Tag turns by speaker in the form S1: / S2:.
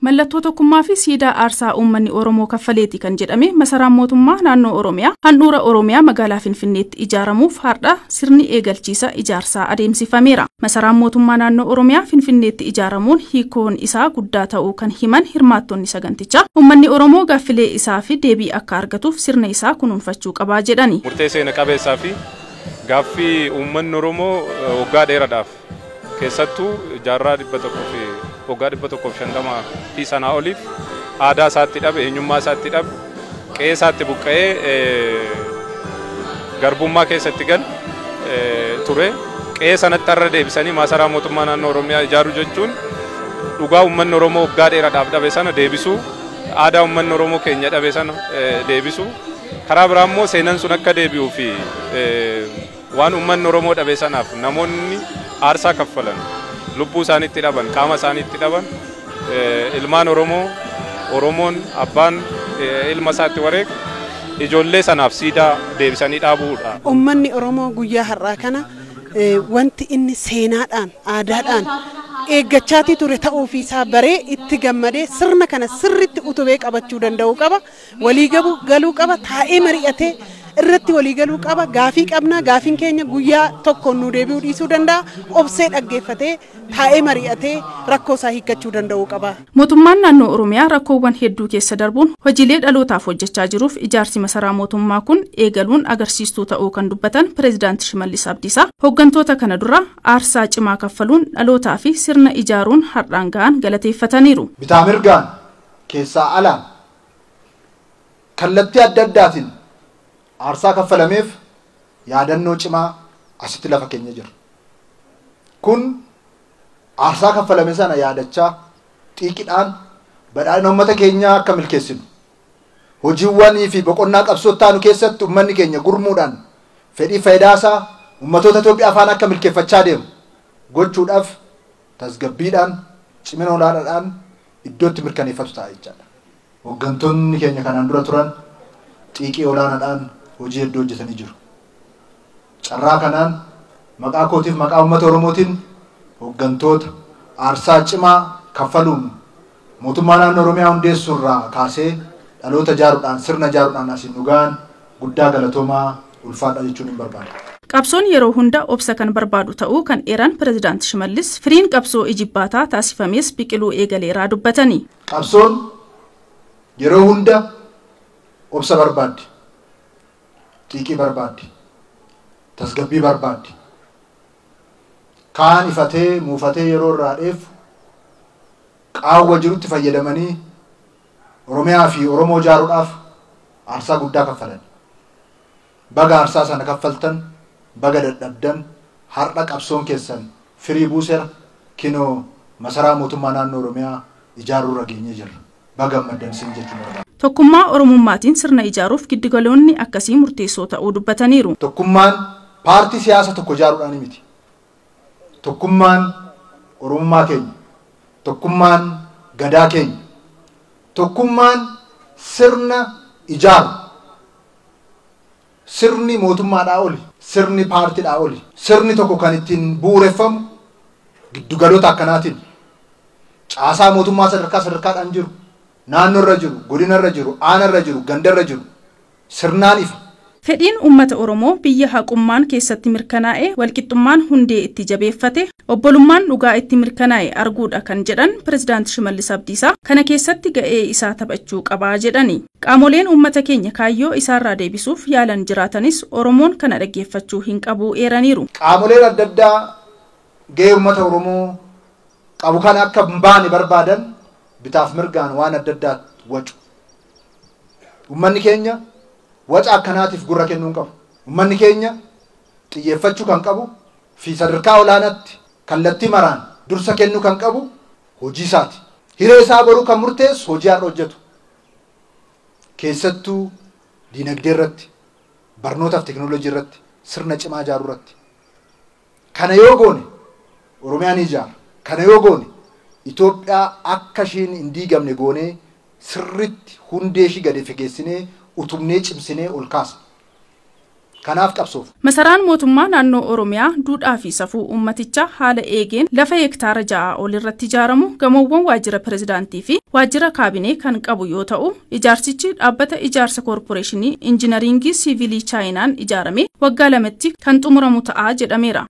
S1: Mallattoo tokkummaa fi siidaa aarsaa uummanni Oromoo kaffaleeti kan jedhame masaraan mootummaa naannoo Oromiyaa handhuura Oromiyaa magaalaa Finfinneetti ijaaramuuf har'a sirni eegalchiisa ijaarsaa adeemsifameera. Masaraan mootummaa naannoo Oromiyaa Finfinneetti ijaaramuun hiikoon isaa guddaa ta'uu kan himan hirmaattonni sagantichaa uummanni Oromoo gaaffilee isaa fi deebii akka argatuuf sirna isaa kunuunfachuu qabaa jedhani.
S2: Murtee seena qabeessaa fi gaaffii uummanni Oromoo waggaa dheeraadhaaf keessattuu jaarraa 100 fi waggaa 150 fi sanaa oliif aadaa isaatti dhabe, eenyummaa isaatti dhabe, qe'ee isaatti buqqa'ee garbummaa keessatti gal ture. Qe'ee sanatti har'a deebisanii masaraa mootummaa naannoo Oromiyaa ijaaruu jechuun dhugaa uummanni Oromoo waggaa dheeraadhaaf dhabe sana deebisuu, aadaa uummanni Oromoo keenya dhabe sana deebisuu, karaa biraa immoo seenaan sun akka deebi'uu fi waan uummanni Oromoo dhabe sanaaf namoonni aarsaa kaffalan, lubbuu isaaniitti dhaban, qaama isaaniitti dhaban, ilmaan Oromoo, Oromoon abbaan ilma isaatti wareega ijoollee sanaaf siidaa deebisanii dhaabuudha.
S3: Uummanni Oromoo guyyaa har'aa kana wanti inni seenaadhaan, aadaadhaan eeggachaatii ture ta'uu fi isaa baree itti gammadee sirna kana sirriitti utubee qabachuu danda'uu qaba. Walii galuu qaba, taa'ee mari'atee irratti walii galuu qaba. Gaafii qabna, gaafiin keenya guyyaa tokkoon nu deebi'uu dhiisuu danda'a. Obsee dhaggeeffatee taa'ee mari'atee rakkoo isaa hiikkachuu danda'uu qaba.
S1: Mootummaan naannoo Oromiyaa rakkoowwan hedduu keessa darbuun hojiilee dhalootaaf hojjechaa jiruuf ijaarsi masaraa mootummaa kun eegaluun agarsiistuu ta'uu kan dubbatan Pireezidaanti Shimallis Abdiisaa hooggantoota kana dura aarsaa cimaa kaffaluun dhalootaa fi sirna ijaaruun har'aan ga'an galateeffataniiru.
S4: Bitaa mirgaan keessaa alaan kallattii adda addaatiin aarsaa kaffalameef yaadannoo cimaa asitti lafa keenya jira. Kun aarsaa kaffalame sana yaadachaa xiiqidhaan badhaadhina uummata keenyaa akka milkeessinu, hojiiwwanii fi boqonnaa qabsoo taanu keessatti uummanni keenya gurmuudhaan fedhii faayidaasaa uummatoota Itoophiyaa afaan akka milkeeffachaa deemu gochuudhaaf tasgabbiidhaan cimina olaanaadhaan iddootti mirkaneeffatu ta'a jechaadha. Hooggantoonni keenya kanaan dura turan xiiqii olaanaadhaan hojii hedduu hojjetanii jiru. Carraa kanaan maqaa kootiif maqaa uummata Oromootiin hooggantoota aarsaa cimaa kaffaluun mootummaa naannoo Oromiyaa hundeessuurraa kaasee dhaloota ijaaruudhaan sirna ijaaruudhaan asiin nu ga'an guddaa galatoomaa ulfaadha jechuun hin barbaadu.
S1: Qabsoon yeroo hunda obsa kan barbaadu ta'uu kan eeran Pireezidaanti Shimallis firiin qabsoo ijibbaataa taasifames biqiluu eegaleeraa dubbatani.
S4: Qabsoon yeroo hunda obsa barbaaddi, xiiqii barbaaddi, tasgabbii barbaaddi. Kaan ifatee muufatee yeroo irraa dheefu qaawwa jirutti fayyadamanii Oromiyaa fi Oromoo ijaaruudhaaf aarsaa guddaa kaffalan. Baga aarsaa sana kaffaltan, baga dadhabdan, har'a qabsoon keessan firii buuseera, kinoo masaraa mootummaa naannoo Oromiyaa ijaaruurra geenyee jirra. Baga gammaddan siin jechuun barbaada.
S1: Tokkummaa Oromummaatiin sirna ijaaruuf giddugaloonni akkasii murteessoo ta'uu dubbataniiru.
S4: Tokkummaan paartii siyaasa tokko ijaaruudhaan miti. Tokkummaan Oromummaa keenya, tokkummaan gadaa keenya, tokkummaan sirna ijaaru. Sirni mootummaadhaa oli, sirni paartiidhaa oli, sirni tokko kan ittiin bu'uureffamu giddugaloota akkanaatiin caasaa mootummaa sadarkaa sadarkaadhaan jiru, naannoo irra jiru, godina irra jiru, aana irra jiru, ganda irra jiru sirnaan ifa.
S1: Fedhiin uummata Oromoo biyya haqummaan keessatti mirkanaa'e, walqixxummaan hundee itti jabeeffate, obbolummaan dhugaa itti mirkanaa'e arguudha kan jedhan Pireezidaanti Shimallis Abdiisaa kana keessatti ga'ee isaa taphachuu qabaa jedhani. Qaamoleen uummata keenya kaayyoo isaarraa deebisuuf yaalan jiraatanis Oromoon kana dhaggeeffachuu hin qabu eeraniiru.
S4: Qaamoleen adda addaa ga'ee uummata Oromoo qabu kana akka hin baane barbaadan bitaaf mirgaan waan adda addaa wacu. Uummanni keenya waca akkanaatiif gurra kennuu hin qabu. Uummanni keenya xiyyeeffachuu kan qabu fi sadarkaa olaanaatti kallattii maraan dursa kennuu kan qabu hojii isaati. Hiree isaa boruu kan murteessu hojii har'a hojjetu. Keessattuu diinagdee irratti, barnootaaf teekinooloojii irratti, sirna cimaa ijaaruu irratti. Kana yoo goone Oromiyaa ni ijaara. Kana yoo goone Itoophiyaa akka ishiin hin diigamne goonee sirriitti hundee ishii gadi fageessinee utubnee cimsinee ol kaasna. Kanaaf qabsoof.
S1: Masaraan mootummaa naannoo Oromiyaa duudhaa fi safuu uummatichaa haala eegeen lafa hektaara 6 ol irratti ijaaramu gamoowwan waajjira pirezidaantii fi waajjira kaabinee kan qabu yoo ta'u, ijaarsichi dhaabbata ijaarsa koorporeeshinii injinariingii siivilii Chaayinaan ijaarame waggaa 2tti kan xumuramu ta'a jedhameera.